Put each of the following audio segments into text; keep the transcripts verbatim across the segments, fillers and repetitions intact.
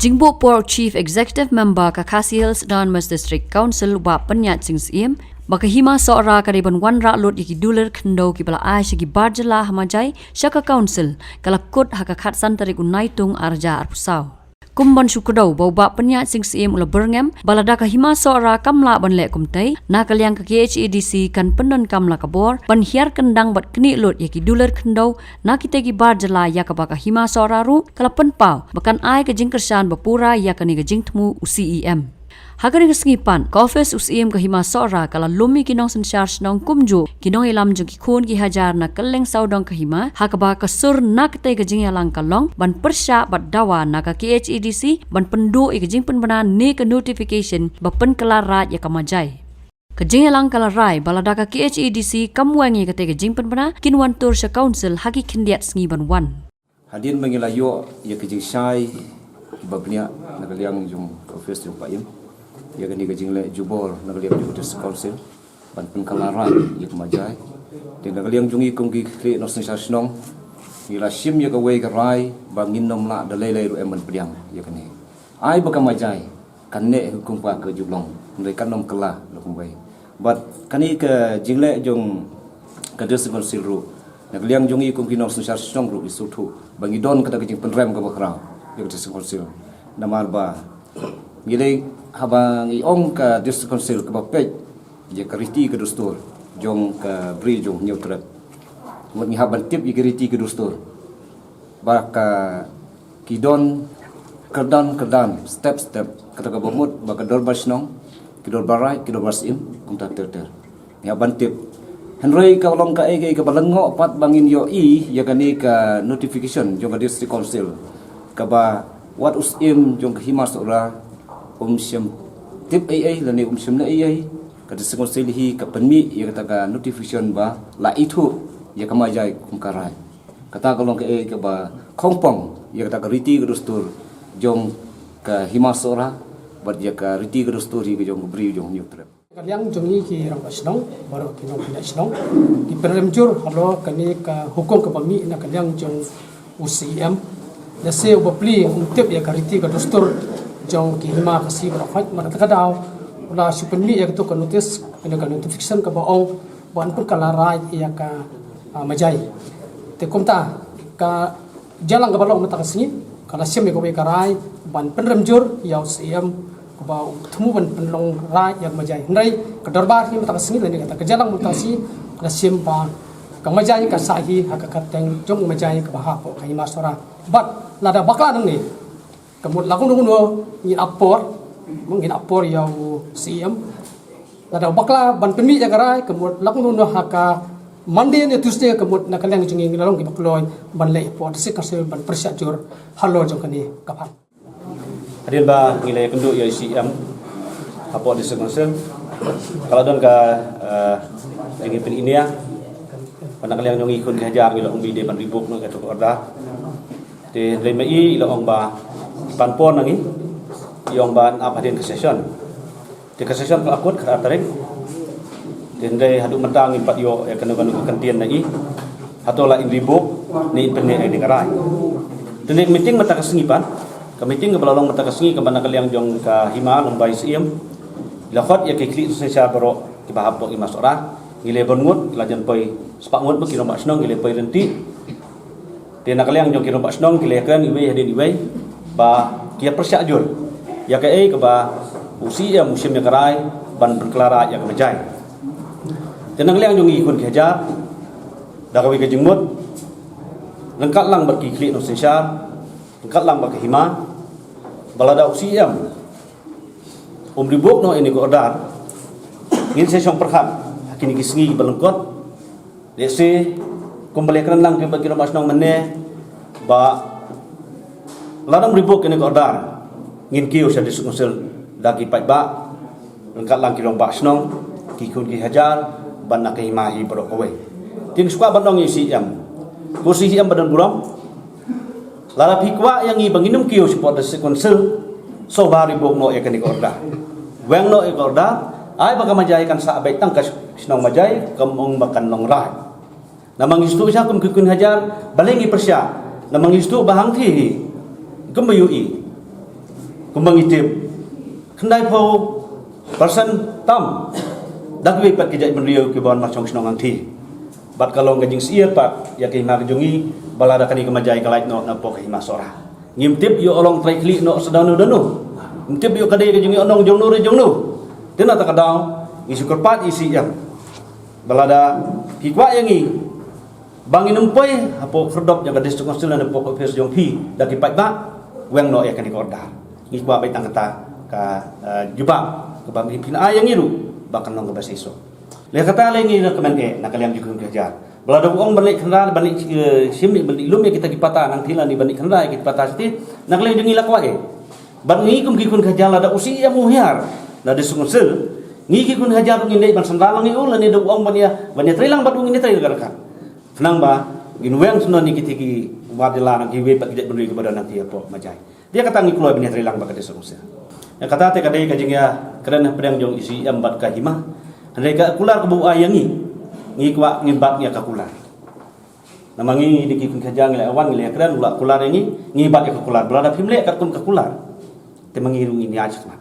Jingbuh por Chief Executive Member ka Khasi Hills Autonomous District Council, Bah Pyniaid Singh Syiem, ba ka Hima Sohra ka dei ban wanrah lut ïa ki dulir khyndew kiba la ai sha ki bar jylla ha Majai sha ka Council, ka la kut ha ka khatsan tarik u Naitung arhajar arphew saw. Kum ban shu kdew ba u Bah Pyniaid Singh Syiem u la byrngem ba lada ka Hima Sohra kam lah ban leh kumtei, na ka liang ka K H A D C kan pyndonkam la ka bor ban hiar kyndang bad knieh lut ïa ki dulir khyndew na kitei ki bar jylla, ïa kaba ka Hima Sohra ruh ka la pynpaw ba kan ai ka jingkyrshan ba pura ïa kane ka jingthmu u Syiem. Ha kane ka sngi pat, ka ophis u Syiem ka Hima Sohra ka la lum ïa ki nongsynshar shnong kumjuh ki nongïalam jong ki khun ki hajar na kylleng sawdong ka Hima, ha kaba ka sur na katei ka jingïalang ka long ban pyrshah bad dawa na ka K H A D C ban pynduh ïa ka jingpynbna ne ka notification ba pynkylla raid ïa ka Majai. Ka jingïalang ka la rai ba lada ka K H A D C kam weng ïa katei ka jingpynbna, kin wan tur sha Council ha ki khyndiat sngi ban wan. Hadien ba ngi la ïoh ïa ka jingshai kiba bniah na ka liang jong ka ophis jong Païem ïa kane ka jingleh jubor na ka liang jong ka District Council ban pynkylla raid ïa ka Majai. Te na ka liang jong ngi kum ki khlieh nongsynshar shnong, ngi la shim ïa kawei ka rai ba ngin nym lah da lei lei ruh em ban pdiang ïa kane. Ai ba ka Majai kan neh kum ka ka jublong, hynrei kan nym kylla la kumwei. Bad kane ka jingleh jong ka District Council ruh, na ka liang jong ngi kum ki nongsynshar shnong ruh ngi sngewthuh ba ngi don kata ka jingpynrem kaba khraw ïa ka District Council. Namar ba ngi leh, haba ngi ong ka District Council kaba peit ïa ka riti ka dustur jong ka Bri jong Hynñiewtrep, mut ngi hap ban tip ïa ka riti ka dustur ba ka, ki don kyrdan kyrdan, step step, kata kaba mut ba ka dorbar shnong, ki dorbar raid, ki dorbar syiem, kumta ter ter. Ngi hap ban tip. Hynrei ka long kaei kaei kaba lyngngoh pat ba ngin ïohi ïa kane ka notification jong ka District Council, kaba wat u Syiem jong ka Hima Sohra um shym tip ei ei lane um shym leh ei ei, ka District Council hi ka pynmih ïa kata ka notification ba la ithuh ïa ka Majai kum ka raid. Kata ka long kaei kaba khongpong ïa kata ka riti ka dustur jong ka Hima Sohra bad ïa ka riti ka dustur hi ka jong ka Bri jong Hynñiewtrep. Ka liang jong ngi ki rangbah shnong, baroh ki nongpynïaid shnong, ki pynrem jur halor kane ka hukum kaba mih na ka liang jong u Syiem. Lehse u bapli um tip ïa ka riti ka dustur jong ki Hima Khasi baroh khoit, bad kata ka daw u la shu pynmih ïa kato ka notice, ïa ka notification kaba ong ba yn pynkylla raid ïa ka, ah, Majai. Te kumta ka jingïalang kaba long mynta ka sngi ka la shim ïa kawei ka rai ban pynrem jur ïa u Syiem kaba u thmu ban pynlong raid ïa ka Majai. Hynrei ka dorbar hi mynta ka sngi lane kata ka jingïalang mynta ka sngi ka la shim ba ka Majai ka sah hi ha ka kyrteng jong u Majai kaba hapoh ka Hima Sohra. Bad lada bakla nangne, ka mut la kumno kumno ngin ap por, ngin ap por ïa u Syiem. Lada bakla ban pynmih ïa ka rai, ka mut la kumno kumno ha ka Monday ne Tuesday, ka mut na ka liang jong ngi ngi la long kiba kloi ban leh hapoh District Council ban pyrshah jur halor jong kane ka phan. Hadien ba ngi la ïakynduh ïa u Syiem hapoh District Council, ka la don ka, eh, jingpyniaid ba na ka liang jong ngi khun ki hajar ngi la ong ba dei ban rebook noh ïa kato ka order. Te hynrei ma i la ong ba pan por na ngi, i ong ba yn ap hadien ka session. Te ka session ka la kut ka ar tarik. Te hynrei haduh mynta ngim pat ïoh ïa kano kano ka kyntien na i. Hato la in rebook ne in pynneh ïa kane ka rai. Te ne ka meeting mynta ka sngi pat, ka meeting kaba la long mynta ka sngi kaba na ka liang jong ka Hima lyngba u Syiem, la khot ïa ki khlieh nongsynshar baroh kiba hap hapoh Hima Sohra. Ngi la bun ngut, la jan poi spah ngut ba ki rangbah shnong, ngi la poi ryntih. Te na ka liang jong ki rangbah shnong ki la kren iwei hadien iwei ba ki ïa pyrshah jur ïa kaei kaba u Syiem u shim ïa ka rai ban pynkylla raid ïa ka Majai. Te na ka liang jong ngi khun ki hajar, da kawei ka jingmut, ryngkat lang bad ki khlieh nongsynshar, ryngkat lang bad ka Hima, ba lada u Syiem um rebook noh ïa kane ka order, ngin sa shong pyrkhat ha kine ki sngi kiba lyngkot. Lehse kumba la kren lang ki ba ki rangbah shnong mynne ba lada um rebook ïa kane ka order, ngin kiew sha District Council da ki paidbah, ryngkat lang ki rangbah shnong, ki khun ki hajar, bad na ka Hima hi baroh kawei. Te ngi sngewkwah ban ong ïa u Syiem, ko Syiem ba don burom, lada phi kwah ïa ngi ba ngin ym kiew shapoh District Council, sngewbha rebook noh ïa kane ka order. Weng noh ïa ka order, ai ba ka Majai kan sah beit tang ka shnong Majai, kam ong ba kan long raid. Namar ngi sngewthuh sha kum ki khun hajar, balei ngi pyrshah. Namar ngi sngewthuh ba hangthie hi, kumba ïohi, Kumba ngi tip, khyndai phew percent tam da kiwei pat ki jaitbynriew kiba wan marshong shnong hangthie. Bad ka long ka jingsyier pat ïa ka hima ka jong ngi ba lada kane ka Majai ka lait noh na poh ka hima Sohra. Ngim tip ïoh long trai khlieh noh sa dano dano. Ngim tip ïoh ka dei ka jong ngi, nong jong no re jong no. Te na kata ka daw ngi shu kyrpad ïa i C M ba lada phi kwah ïa ngi ba ngin ym poi hapoh khyrdop jong ka District Council ne hapoh ka ophis jong phi da ki paidbah, weng noh ïa kane ka order. Ngi kwah beit tang kata ka, eh, jubab kaba phin ai ïa ngi ruh ba kan long kaba shisha. Leh kata leh ngi na kmen eh na ka liang jong ki khun ki hajar. Ba lada u ong ban leit khynra, ban leit, eh, shim, ban leit lum ïa kita ki pata nangthie lane ban leit khynra ïa kita ki pata shatei, na ka liang jong ngi la kwah eh. Bad ngi kum ki khun ki hajar, lada u C M u hiar na District Council, ngi ki khun ki hajar ngin leit ban sandal lang ïa u lane da u ong ban ïa, ban ïatreilang bad u ngin ïatreilang ka. Khnang ba ngin weng shuh noh ïa kita ki wad ïa la na kiwei pat ki jaitbynriew kiba don hangthie hapoh Majai. Te kata ngi kloi ban ïatreilang bad ka District Council. Ïa kata te ka dei ka jingïakren hapdeng jong i C M bad ka hima. Hynrei ka kular kaba u ai ïa ngi, ngi kwah ngin bat ïa ka kular. Namar ngi dei ki khun ki hajar, ngi la wan, ngi la ïakren, u la kular ïa ngi, ngi bat ïa ka kular. Ba lada phim leh katkum ka kular, te ma ngi ruh ngin ïaid shakhmat.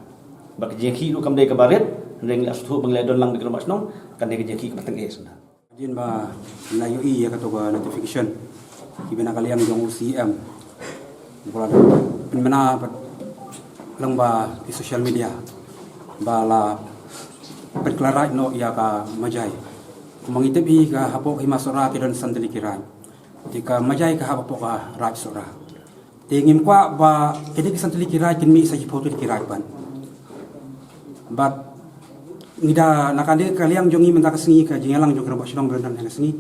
Ba ka jingïakhih ruh kam dei kaba rit, hynrei ngi la sngewthuh ba ngi la don lang bad ki rangbah shnong, kan dei ka jingïakhih kaba tyngeh shisha. Hadien ba la ïohi ïa kato ka notification kiba na ka liang jong u C M, ba la pynbna bad lyngba ki social media ba la pynkylla raid noh ïa ka Majai. Kumba ngi tip hi, ka hapoh ka hima Sohra ki don san tylli ki raid. Te ka Majai ka hap hapoh ka raid Sohra. Te ngim kwah ba kine ki san tylli ki raid kin mih sa shiphew tylli ki raid ban. Bad ngi da na ka liang jong ngi mynta ka sngi, ka jingïalang jong ki rangbah shnong ba don ha kane ka sngi,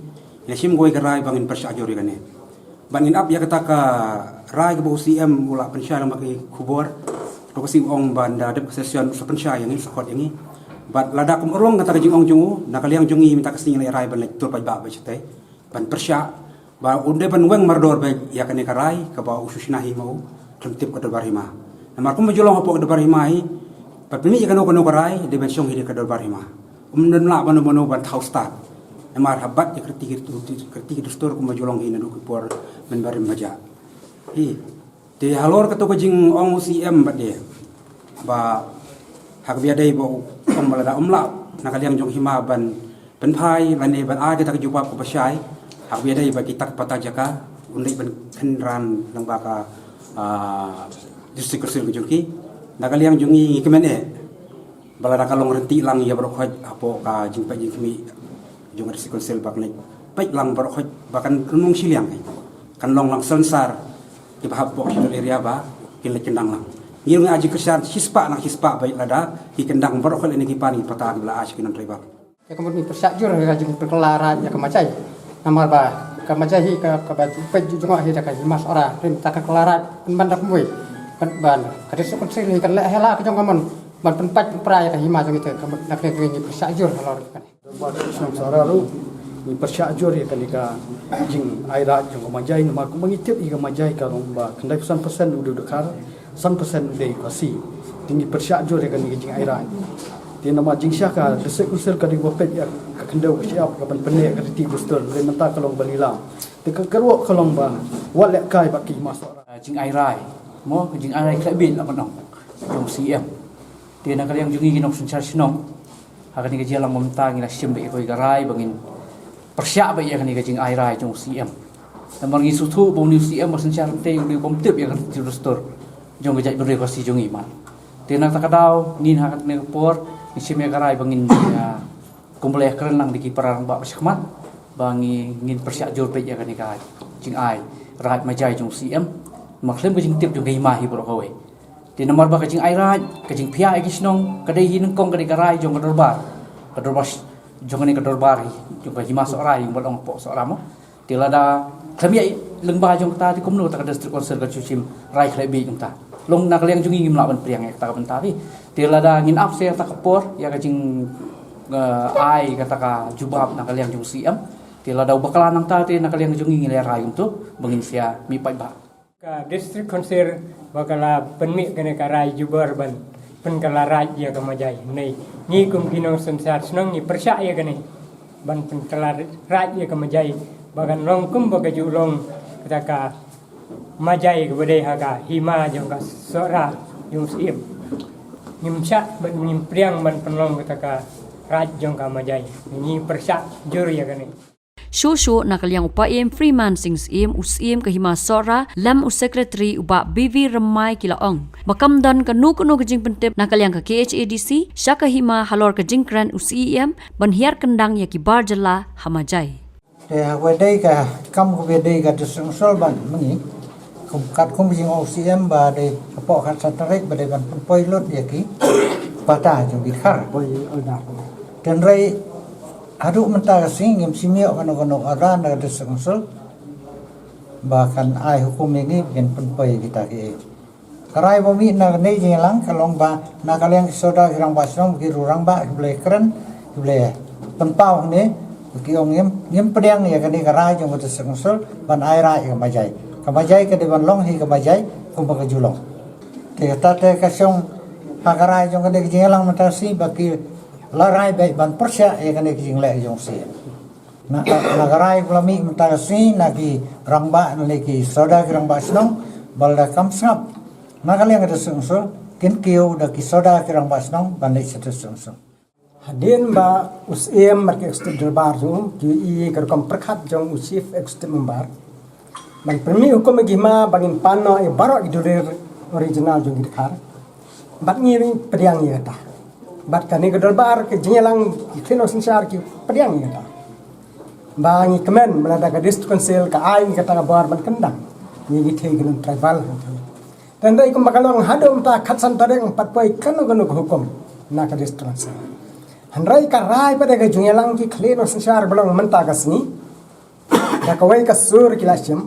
ngi la shim kawei ka rai ba ngin pyrshah jur ïa kane. Bad ngin ap ïa kata ka rai kaba u C M u la pynshai lyngba ki khubor. Kato ka sngi u ong ba ynda dep ka session u sa pynshai ïa ngi, u sa khot ïa ngi. Bad lada kum urlong kata ka jingong jong u, na ka liang jong ngi mynta ka sngi ngi la rai ban leit tur paidbah ba shatei ban pyrshah ba un dei ban weng mardor beit ïa kane ka rai kaba u shu shna hi ma u khlem tip ka dorbar hima. Namar kumba ju long hapoh ka dorbar hima hi, pat pynmih ïa kano kano ka rai dei ban shong hi da ka dorbar hima. Um don lah bano bano ban thaw stad. Namar ha bat ïa ka riti ka dustur, ka riti ka dustur kumba ju long hi naduh ki por mynbarim ba jia hi. Te halor kato ka jingong u C M bad de ba ha kaba ïadei ba u ong ba lada um lah na ka liang jong hima ban pynphai lane ban ai kata ka jubab kaba shai, ha kaba ïadei ba kita ki pata jaka un leit ban kynran lyngba ka, ah, District Council ka jong ki. Na ka liang jong ngi ngi kmen eh ba lada ka long ryntih lang ïa baroh khoit hapoh ka jingpeit jingkhmih jong ka District Council ba kan leit peit lang baroh khoit ba kan rung shiliang, kan long lang sensar kiba hap hapoh schedule area ba kin leit kyndang lang. Ngi ruh ngi ai jingkyrshan shispah na shispah ba lada ki kyndang baroh khoit lane ki pan ki pata kiba la ai sha ki non-tribal. Ïa ka mut ngi pyrshah jur ïa ka jingpynkylla raid ïa ka Majai. Namar ba ka Majai hi ka, kaba ju peit ju jngoh hi da ka hima Sohra, hynrei mynta ka kylla raid pynban da kumwei. Pynban ka District Council hi kan leh hela ka jong ka mon ban pynpait pynpra ïa ka hima jong ita, ka mut na ka liang jong ngi ngi pyrshah jur halor kane. Shnong Sohra ruh ngi pyrshah jur ïa kane ka jingai raid jong ka Majai, namar kumba ngi tip ïa ka Majai ka long ba khyndai phew san percent u dei u dkhar, san percent u dei u Khasi. Te ngi pyrshah jur ïa kane ka jingai raid. Te namar jingshisha ka District Council ka dei ba peit ïa ka khyndew ka shyiap, ka ban pynneh ka riti dustur, hynrei mynta ka long ba lilam. Te ka kyrwoh ka long ba wat lehkai bad ka hima Sohra. Ah, jingai rai, mo, ka jingai rai khlem bit la ban ong jong C M. Te na ka liang jong ngi ki nongsynshar shnong, ha kane ka jingïalang mynta ngi la shim beit ïa kawei ka rai ba ngin pyrshah beit ïa kane ka jingai rai jong u C M. Namar ngi sngewthuh ba une u C M ba synshar te u dei u bym tip ïa ka riti dustur jong ka jaitbynriew Khasi jong ngi, mo. Te na kata ka daw ngin ha kane ka por ngi shim ïa ka rai ba ngin, ah, kumba la ïakren lang da ki para rangbah ba shakhmat ba ngi, ngin pyrshah jur beit ïa kane ka jingai raid Majai jong u C M. Namar khlem ka jingtip jong ka hima hi baroh kawei. Te namar ba ka jingai raid, ka jingphiah ïa ki shnong, ka dei hi nyngkong ka dei ka rai jong ka dorbar. Ka dorbar sh-, jong kane ka dorbar hi, jong ka hima Sohra hi, ba long hapoh Sohra, mo. Te lada khlem ïa lyngba jong kata te kumno kata ka District Council kan shu shim rai khlem bit kumta. Long na ka liang jong ngi ngim lah ban pdiang ïa kata ka bynta te. Te lada ngin ap sa ïa kata ka por ïa ka jing, eh, ai kata ka jubab na ka liang jong u C M. Te lada u bakla nangta te na ka liang jong ngi ngi la rai kumto ba ngin sa mih paidbah. Ka District Council ba ka la pynmih kane ka rai jubor ban pynkylla raid ïa ka Majai. Hynrei ngi kum ki nongsynshar shnong ngi pyrshah ïa kane ban pynkylla raid ïa ka Majai ba kan long kumba ka ju long kata ka Majai kaba dei ha ka hima jong ka Sohra. Jong u Syiem. Ngim shah bad ngim pdiang ban pynlong kata ka raij jong ka Majai. Ngi pyrshah jur ïa kane. Shuh shuh na ka liang u Paiem Freeman Singh Syiem, u Syiem ka Hima Sohra, lem u Secretary u Bah B V Rymbai ki la ong ba kam don kano kano ka jingpyntip na ka liang ka K H A D C sha ka Hima halor ka jingkren u Syiem ban hiar kyndang ïa ki bar jylla ha Majai. Te haba dei ka kam kaba dei ka District Council bad myngi, kum katkum ka jingong u Syiem ba dei hapoh khatsan tarik ba dei ban pynpoi lut ïa ki pata jong ki dkhar. Tynrai haduh mynta ka sngi ngim shym ïoh kano kano order na ka District Council ba kan ai hukum ïa ngi ba ngin pynpoi ïa kita kiei. Ka rai ba mih na kane ka jingïalang ka long ba na ka liang ki Sordar ki Rangbah Shnong, ki rangbah kiba la kren, kiba la pynpaw hangne, ki ong ngim, ngim pdiang ïa kane ka rai jong ka District Council ban ai raij ïa ka Majai. Ka Majai ka dei ban long hi ka Majai kumba ka ju long. Te kata te ka shong ha ka rai jong kane ka jingïalang mynta shi ba ki la rai beit ban pyrshah ïa kane ka jingleh jong shi. Na ka, na ka rai ba la mih mynta ka sngi na ki rangbah, na ki Sordar ki Rangbah Shnong ba lada kam sngap na ka liang ka District Council, kin kiew da ki Sordar ki Rangbah Shnong ban leit sha District Council. Hadien ba u Syiem bad ki Executive Dorbar jong u ki ïohi ïa ka rukom pyrkhat jong u Chief Executive Member ban pynmih hukum ïa ki Hima ba ngin pan noh ïa baroh ki dulir original jong ki dkhar. Bad ngi ruh pdiang ïa kata. Bad kane ka dorbar ka jingïalang ki khlien synshar ki pdiang ïa kata. Ba ngi kmen ba lada ka District Council ka ai ngi kata ka bor ban kyndang ïa ki thei ki non-tribal. Tang dei kumba ka long haduh mynta khatsan tarik ngim pat poi kano kano ka hukum na ka District Council. Hynrei ka rai pat da ka jingïalang ki khlien synshar ba long mynta ka sngi. Da kawei ka sur ki la shim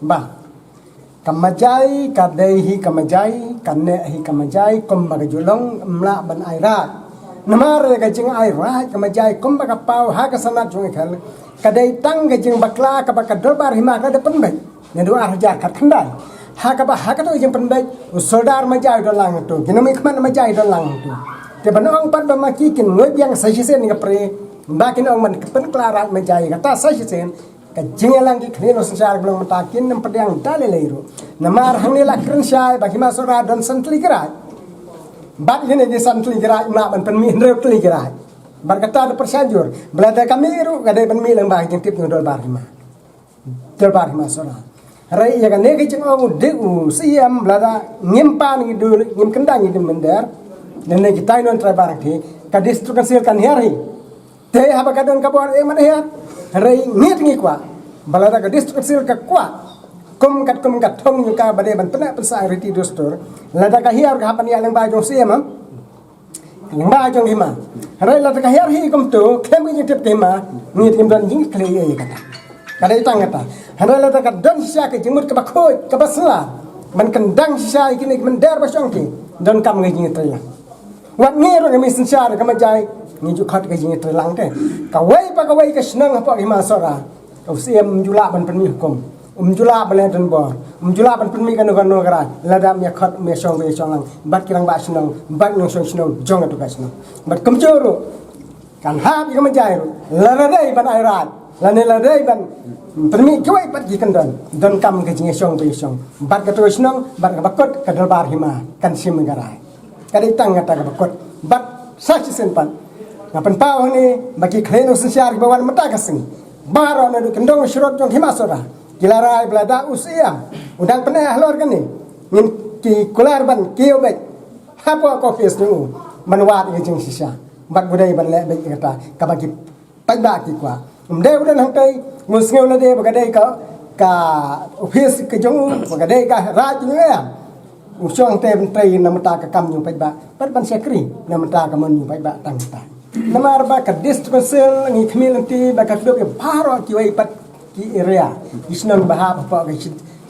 ba ka Majai ka dei hi ka Majai, ka neh hi ka Majai, kumba ka ju long, ym lah ban ai raij. Namar ka jingai raij ka Majai kumba ka paw ha ka sanad jong i khel, ka dei tang ka jingbakla kaba ka dorbar hima ka da pynbeit naduh ar hajar khatkhyndai. Ha kaba ha kato ka jingpynbeit u Sordar Majai u don lang hangto, ki nongmihkhmat Majai u don lang hangto. Te ban ong pat ba ma ki kin ngoi biang sa shisien ka pre, ba kin ong ban pynkla raij Majai kata sa shisien. Ka jingïalang ki khlien synshar ba long mynta kin ym pdiang da lei lei ruh. Namar hangne la kren shai ba ki Hima Sohra don san tylli ki raij. Bad kine ki san tylli ki raij ym lah ban pynmih hynriew tylli ki raij. Bad kata da pyrshah jur ba lada ka mih ruh ka dei ban mih lyngba ka jingtip jong u dorbar hima. Dorbar Hima Sohra. Hynrei ïa kane ka jingong u dik u Syiem ba lada ngim pan ngi dei, ngim kyndang ngi dei mynder. Lane kitai non-tribal rangthie, ka District Council kan hiar hi. Te haba ka don ka bor em, man hiar. Hynrei ngi te ngi kwah ba lada ka District Council ka kwah, kum katkum ka thong jong ka ba dei ban pynneh pynsah riti dustur, lada ka hiar ka hap ban ïaid lyngba jong Syiem, em? Lyngba jong hima. Hynrei lada ka hiar hi kumto, khlem ka jingtip ka hima, ngi te ngim don jingkylli ïa kata. Ka dei tang kata. Hynrei lada ka don shisha ka jingmut kaba khuid, kaba sla ban kyndang shisha ïa kine ki mynder ba shong ki, donkam ka jingïatreilang. Wat ngi ruh ngi mih synshar ka Majai, ngi ju khot ka jingïatreilang te. Kawei pa kawei ka shnong hapoh Hima Sohra, u Syiem um ju lah ban pynmih hukum, um ju lah ban leh donbor, um ju lah ban pynmih kano kano ka raij lada um ïakhot, um ïashong, um ïashong lang bad ki rangbah shnong, bad nongshong shnong jong katu ka shnong. Bad kumjuh ruh kan hap ïa ka Majai ruh, lada dei ban ai raij lane lada dei ban pynmih kiwei pat ki kyndon, donkam ka jingïashong, um ïashong bad katu ka shnong, bad kaba kut ka dorbar hima kan shim ka raij. Ka dei tang kata kaba kut. Bad sa shisien pat nga pynpaw hangne ba ki khlien synshar kiba wan mynta ka sngi, baroh naduh kyndong shrot jong Hima Sohra, ki la rai ba lada u Syiem u dang pyneh halor kane, ngin, ki kular ban kiew beit hapoh ka office jong u ban wad ïa ka jingshisha. Bad u dei ban leh beit ïa kata kaba ki paidbah ki kwah. Um dei u don hangtei, ngi sngew lade ba ka dei ka, ka office ka jong u, ba ka dei ka raij jong u, em. U shong hangtei ban trei na bynta ka kam jong paidbah, bad ban shakri na bynta ka mon jong paidbah tang kata. Namar ba ka District Council ngi khmih lynti ba ka kdup ïa baroh kiwei pat ki area, ki shnong ba hap hapoh ka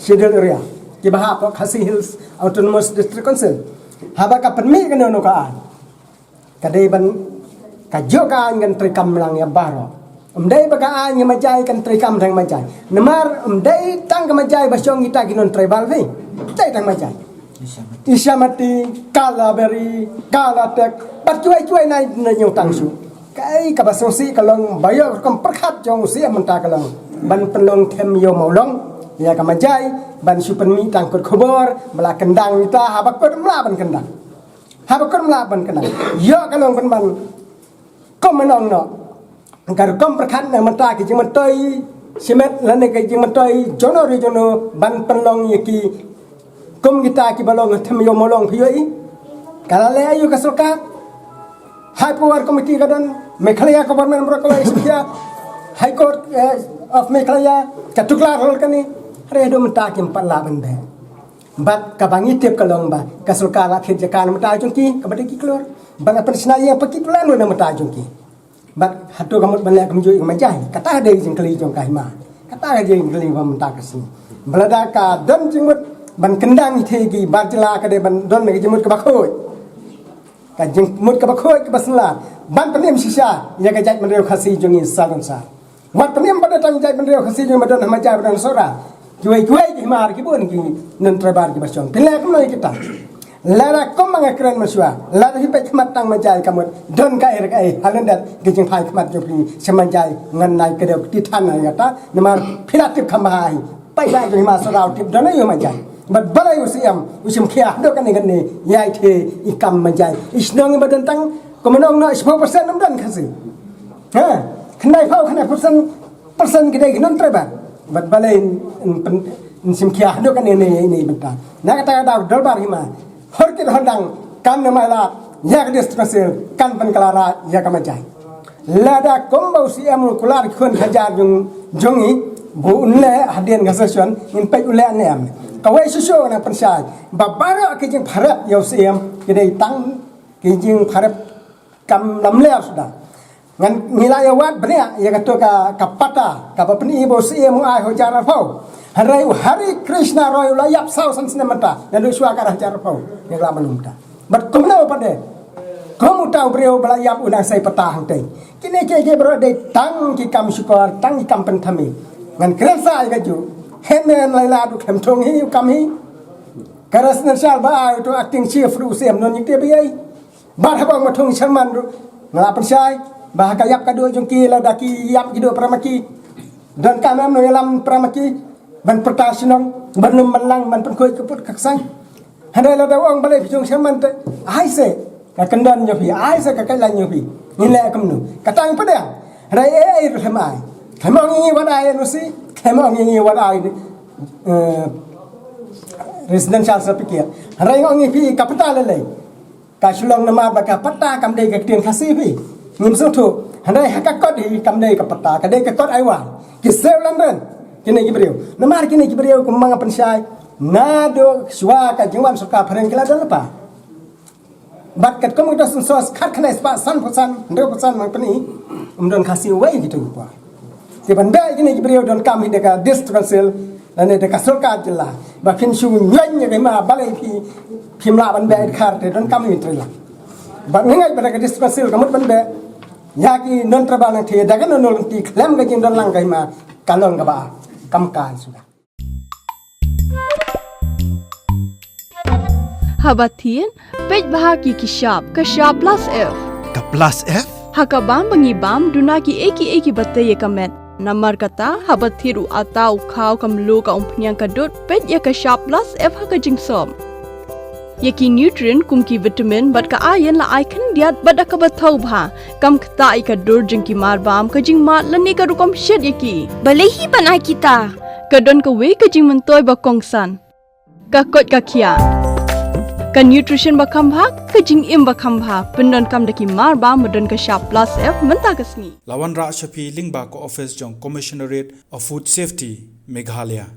Scheduled Area, kiba hap hapoh Khasi Hills Autonomous District Council. Haba ka pynmih kano kano ka aiñ, ka dei ban, ka juh ka aiñ kan treikam lang ïa baroh. Ym dei ba ka aiñ ïa Majai kan treikam tang Majai. Namar ym dei tang ka Majai ba shong kita ki non-tribal hi. Dei tang Majai. Isamati, Kalabari, Kalatek, bad kiwei kiwei na, na Hynñiewtang shuh. Kaei kaba sngewsih ka long ba ïoh rukom pyrkhat jong u Syiem mynta ka long ban pynlong them ïew mawlong ïa ka Majai, ban shu pynmih tang kot khubor ba la kyndang ita, haba kot mla ban kyndang. Haba kot mla ban kyndang. Ïoh ka long ban ban kum mynong noh. Ka rukom pyrkhat na mynta ki jingmyntoi shimet lane ki jingmyntoi jono re jono ban pynlong ïa ki kum kita kiba long them ïoh molong phi ïohi. Ka la leh ïa ka sorkar. High Power Committee ka don, Meghalaya Government baroh kawei, High Court, eh, of Meghalaya, ka tuklar hol kane. Hynrei haduh mynta kim pat lah ban beh. Bad kaba ngi tip ka long ba ka sorkar la thied jaka na mynta jong ki, kaba dei ki klur. Bad nga pynshna ïa phi ki plan na mynta jong ki. Bad hato ka mut ban leh kumjuh ïa ka Majai. Kata ka dei jingkylli jong ka hima. Kata ka dei jingkylli ba mynta ka sngi. Ba lada ka don jingmut ban kyndang ïa ki bar jylla, ka dei ban don ka jingmut kaba khuid. Ka jingmut kaba khuid kaba sngewlar ban pynim shisha ïa ka jaitbynriew Khasi jong ngi sha don sha. Wat pynim ba don tang jaitbynriew Khasi jong ngi ba don ha Majai ba don Sohra. Kiwei kiwei ki hima ki bun ki non-tribal kiba shong. Phi leh kumno ïa kita? Lada kum ma nga kren mynshuwa, lada phi peit khmat tang Majai ka mut don kaei re kaei, ha lyndet ki jingphai khmat jong phi sha Majai, ngan nai kdew kti than ïa kata, namar phi la tip kham bha hi. Paidbah jong hima Sohra u tip don ïa u Majai. Bad balei u Syiem u shim khia haduh kane kane ïa ïa i kam Majai. I shnong iba don tang kumno, shiphew percent ym don Khasi. Ha? Khyndai phew, khyndai percent, percent ki dei ki non-tribal. Bad balei in, in, in shim khia haduh kane ne ne bynta. Na kata ka daw dorbar hima. Hor kit hor dang kam na mai la ïa ka District Council kan pynkylla ïa ka Majai. Lada kumba u Syiem u kular ki khun hajar jong jong ngi, ba un leh hadien ka session, ngin peit u leh ne em. Kawei shuh shuh ngan pynshai ba baroh ki jingpharep ïa u Syiem ki dei tang ki jingpharep kam lamler suda. Ngan ngi la ïa wad bniah ïa kato ka, ka patta kaba pyni ba u Syiem u ai hajar arphew. Hynrei u Hari Krishna Roy u la ïap saw san snem mynta, naduh shuwa ka hajar arphew ïa ka la mynta. Bad kumno pat de, kum uta u briew ba la ïap u nang sei patta hangtei. Kine kiei kiei baroh dei tang ki kam shukor, tang ki kam pynthame. Ngan kren sa ïa kajuh. Hynmen lai la du khlem thung hi u kam hi. Ka residential ba ai uto acting chief ruh u Syiem non ïa te ba ïai. Bad haba ong ma thung chairman ruh nga la pynshai ba ha ka ïap ka duh jong ki, lada ki ïap ki duh para ma ki, donkam em nongïalam para ma ki ban pyrta shnong, ban lum ban lang, ban pynkhuid ka put ka ksai. Hynrei lada ong balei phi thung chairman te, ai se ka kyndon jong phi, ai se ka guideline jong phi, ngin leh kumno. Kata ngi pdiang. Hynrei ei ei ruh khlem ai. Khlem ong ïa ngi wat ai N O C, khlem ong ïa ngi wat ai, eh, residential certificate. Hynrei ong ïa phi ka patta lei lei. Ka shu long namar ba ka patta kam dei ka ktien Khasi phi. Ngim sngewthuh. Hynrei ha ka kot hi kam dei ka patta, ka dei ka kot Aiwa. Ki siew London kine ki briew. Namar kine ki briew kum ma nga pynshai, naduh shuwa ka jingwan sorkar phareng ki la don lypa. Bad katkum ka census khatkhyndai spah sanphew san, hynriewphew san ma nga pyni, ym don Khasi uwei kito ki por. Te ban beh ïa kine ki briew donkam hi da ka District Council lane da ka sorkar jylla. Ba phin shu ñion ïa ka hima, balei phi, phim lah ban beh ïa ka khar, te donkam hi trei lang. Bad nga ngeit ba da ka District Council ka mut ban beh ïa ki non-tribal nangta da ka non-, non-, lynti khlem ka jingdon lang ka hima, ka long kaba kam kan suda. Haba thied, peit bha ki ki shap, ka shap plus F. Ka plus F? Ha ka bam ba ngi bam, duna kiei kiei kiba tei ïa ka met. Namar kata, haba thied u atta, u khaw, ka mluh, ka umphniang, ka dud, peit ïa ka shap plus F ha ka jingsop. Ïa ki nutrient kum ki vitamin bad ka iron la ai khyndiat bad da kaba thaw bha. Kam ktah ïa ka dur jong ki mar bam, ka jingmad lane ka rukom shet ïa ki. Balei hi ban ai kita? Ka don kawei ka jingmyntoi ba kongsan. Ka koit ka khiah. Ka nutrition ba kham bha, ka jingim ba kham bha. Pyndonkam da ki mar bam ba don ka shap plus F mynta ka sngi. La wanrah sha phi lyngba ka office jong Commissionerate of Food Safety, Meghalaya.